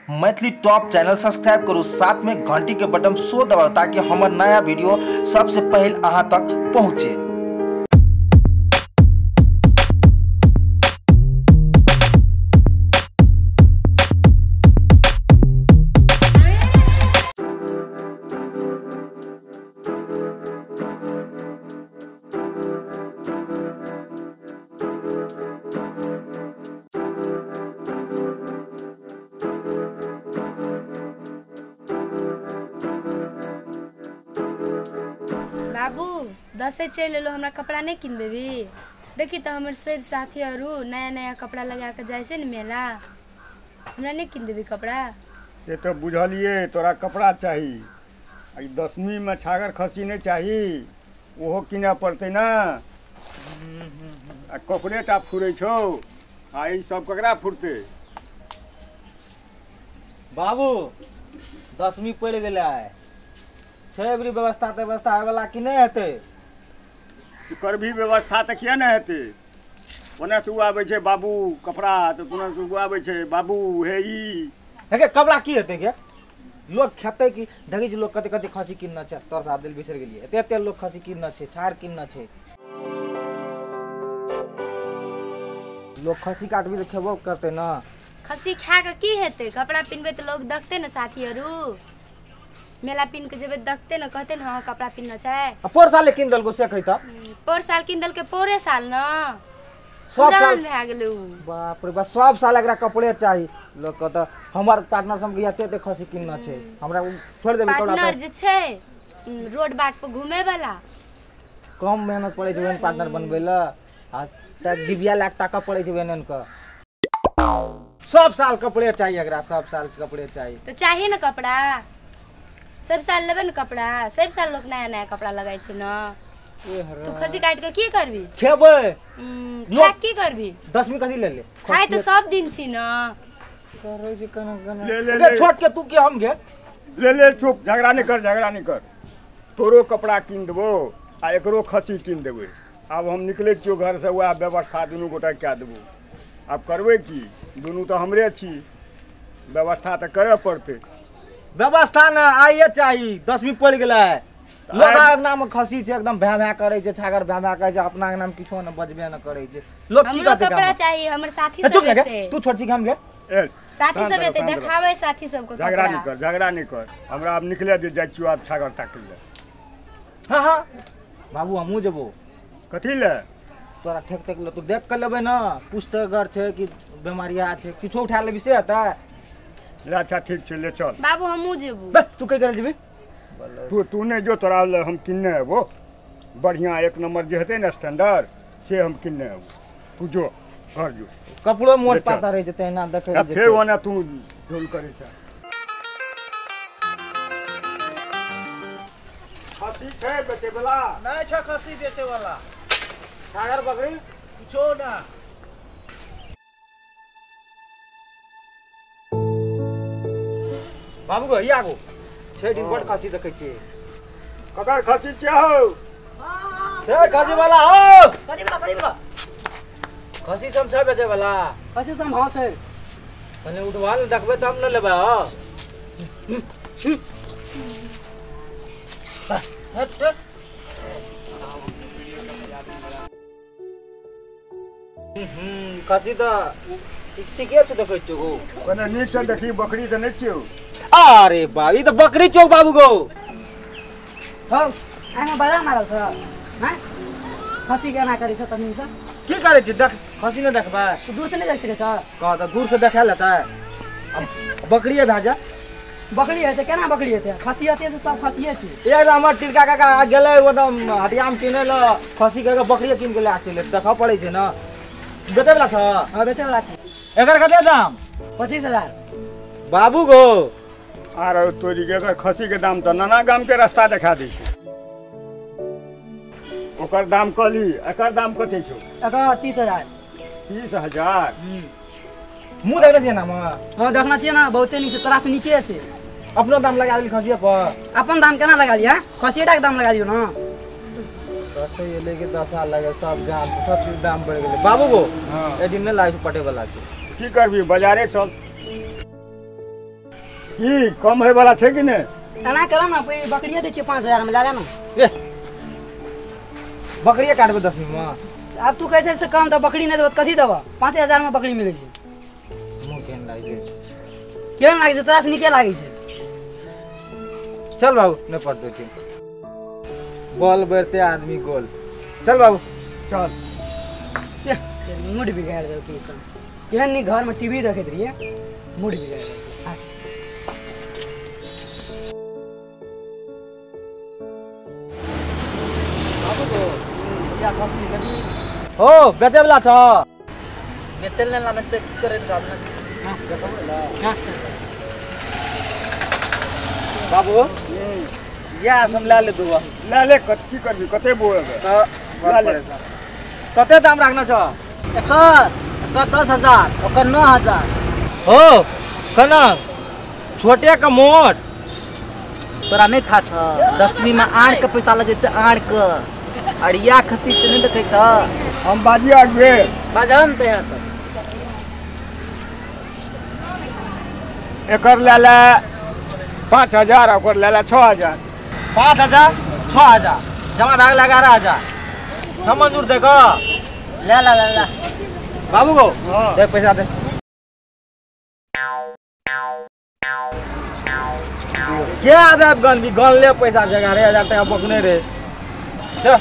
Maithili top channel subscribe करू, साथ में घंटी के बटन सो दबाओ ताकि हमर नया वीडियो सबसे पहले अहाँ तक पहुँचे। बाबू दसैँ चलि एलो, हमरा कपड़ा नहीं किन देबी? देखी तो हमर सब साथी आरू नया नया कपड़ा लगा के जाइ छै ने मेला, हमरा नहीं किन देबी कपड़ा? से तो बुझलिए तोरा कपड़ा चाही, आ दसवीं में छागर खसी नहीं चाही, ओहो किनऽ पड़तै ना। आ कपड़े टा फुरै छौ, आ ई सब ककरा फुरतै? बाबू दसवीं पड़ि गेलै, छै व्यवस्था तऽ व्यवस्था होय वाला कि नहीं हेतै? तू करबी व्यवस्था तऽ किया नहि हेतै? ओने से उ आबै छै बाबू कपड़ा, तऽ ओने से उ आबै छै बाबू हे ई। हे कपड़ा की हेतै गे? लोग खेतै कि देखै छी लोग कते कते खसी किनने छै, तोर साथ दिल बिसरि गेलियै, एते एते लोग खसी किनने छै, छाड़ किनने छै। लोग खसी काटबी तऽ खेबो करतै ना। खसी खा के की हेतै? कपड़ा पिनबै तऽ लोग देखतै ने, साथी आरू मेला पिन के जेबे देखते न, कहते न हाँ कपड़ा पिनना छै। आ पोर साल किन देलको से खैता? पोर साल किन देलके, पोरे साल न सब साल भए गेलै। बाप रे बाप, सब साल एकरा कपड़े चाही। लोग कहत हमर पार्टनर सब के एते खसी किनना छै, हमरा छोड़ देबे कपड़ा। पार्टनर जे छै रोड बाट पर घूमे वाला, कम मेहनत पड़ै छै ओहन पार्टनर बनबै ल, आ त डिबिया लाख टाका पड़ै छै ओहन के। सब साल कपड़े चाही एकरा, सब साल कपड़े चाही। तो चाही न कपड़ा, सब साल लेबे न कपड़ा, सब साल लोग नया नया कपड़ा लगाइ छै न। तू खसी काट के की करबी? खेबै। लोग की करबी? दसवीं कथी ले ले? खाइ तऽ सब दिन छी न। करै छै कना कना। ले ले ले छोट के तू के हम गे? ले ले चुप, झगड़ा नहीं कर, झगड़ा नहीं कर। तोरो कपड़ा किन देबो आ एकरो खसी किन देबै। आब हम निकलै छियौ घर से, वएह व्यवस्था दुनू गोटा कए देबो। आब करबै की, दुनू तऽ हमरे छी, व्यवस्था तऽ करऽ पड़तै। व्यवस्था न आइए चाही। दसवीं पड़ि गेलै, लोग अंगना में खसी छै एकदम भै भै करै छै, छागर भै भै करै छै, अपना अंगना में किछो न बजबे न करै छै। लोग की कहतै? कपड़ा चाही हमर साथी सब एते। तू छोट छी हम गे? साथी सब एते देखाबै साथी सब को। झगड़ा नहीं कर, झगड़ा नहीं कर, हमरा आब निकले दे, जाइ छियौ आब छागर ताकै ले। हां हां बाबू हमहूँ जेबो। कथी ले? तोरा ठेक ठेक ले, तू देख के लेबै न, पुष्टगर छै कि बेमारिया छै, किछो उठा लेबी से हेतै? ले अच्छा ठीक छै, ले चल। बाबू हमहूँ जेबो। बे तू कहि जेबी? तू तू नहीं जो, तोरा ले हम किनने अबो बढ़िया एक नंबर जे हेतै ने स्टैंडर्ड, से हम किनने अबो। तू जो घर जो, कपड़ो मोट पाता रहे जेतै ना देखै जेतै। फेर ओना तू ढोल करै छ। खसी छै बेचे वाला? नहीं छै खसी बेचे वाला, छागर बकरी किछो ना। बाबू गो आगो छै दिन बड़ खसी देखै छियै। ककर खसी छियै हौ? छै खसी वाला हौ। कथी वाला? कथी वाला? खसी सब छै बेचे वाला? खसी सब हां छै। कने उठवा ने देखबै तब न लेबै। हौ हट खसी तऽ ठीके छै देखै छियौ गो। कने नीक से देखी, बकरी तऽ नहि छियौ। अरे बा ई तऽ बकरी चौक बाबू गो। हौ आइमा बड़ा मारल छ हैं, खसी केना करै छ तनी से? की करै छी? देख खसी नहि देखबै? तू दूर से नहीं जा सकै छ? कह तऽ दूर से देखै लेतै। अब बकरिए भए जा। बकरी हेतै केना बकरी हेतै? खसी हेतै तऽ सब खसिए छै। एकदम हमर टिलका काका गेलै एकदम हटियामे किनै लए खसी कह के बकरिए कीन के लए चलि, देखऽ पड़ै छै ने। बेचै वला छ? हँ बेचै वला छै। एकर कते दाम? 25,000। बाबू गो आर तोरी के एकर खसी के दाम तऽ नाना गाम के रास्ता देखा दै छै। ओकर दाम कहली, एकर दाम कते छौ? एकर 30,000। 30,000? मुँह देखने छियै ना? हँ देखने छियै ना, बहुते नीक छै, तोरा से नीके छै। अपनो दाम लगा देली खसिए पर? अपन दाम केना लगा लियै? खसिएटा के दाम लगा लियौ ना। 10 एलै कि 10 साल लगे, सब गाम सब चीज दाम बढ़ि गेलै। बाबू गो हाँ एक दिन नहि लागै छै पटे वाला के। की करबी, बाजारे चल। की कम होय वाला छै कि नहि? एना करऽ ने, बकरिए दै छियै 5000 में, लए ले ना। ए बकरिए काटबै दसमी में? आब तू कहै छै से कम, तऽ बकरी नहि देबऽ तऽ कथी देबऽ? 5000 में बकरी मिलै छै। मुँह केहन लागै छै? केहन लागै छै? तोरा से नीके लागै छै। चल बाबू, नहि पड़तौ छै, बॉल बढ़ते आदमी गोल। चल बाबू चल। मूड बिगाड़ देलकै ई सब। केहन नीक घर में टीवी देखैत रहियै, मूड बिगाड़ देलकै। हो बेचे वाला छ? बेचल नहि लानत तऽ की करे लए? बाबू या हम लए ले दूगो। लए ले, की करबी, कते बोएबे? कते दाम राखना छ? एकर एकर 10,000, ओकर 9,000। हो कना छोटे का मोट? तोरा नहि था छ, दसवीं में आण के पैसा लगे छै, आण के। अड़िया खसी से नहीं देखे छ। हम बाजी आगे बाजन ते है तो एकर ले ले 5,000, ओकर ले ले 6,000। 5,000 6,000 जमा भए गेल 11,000। छ मंजूर देखो। ले ला ले ला बाबू को दे पैसा दे। क्या आदब गन भी गन ले पैसा 11,000 टका बकने रे। चल।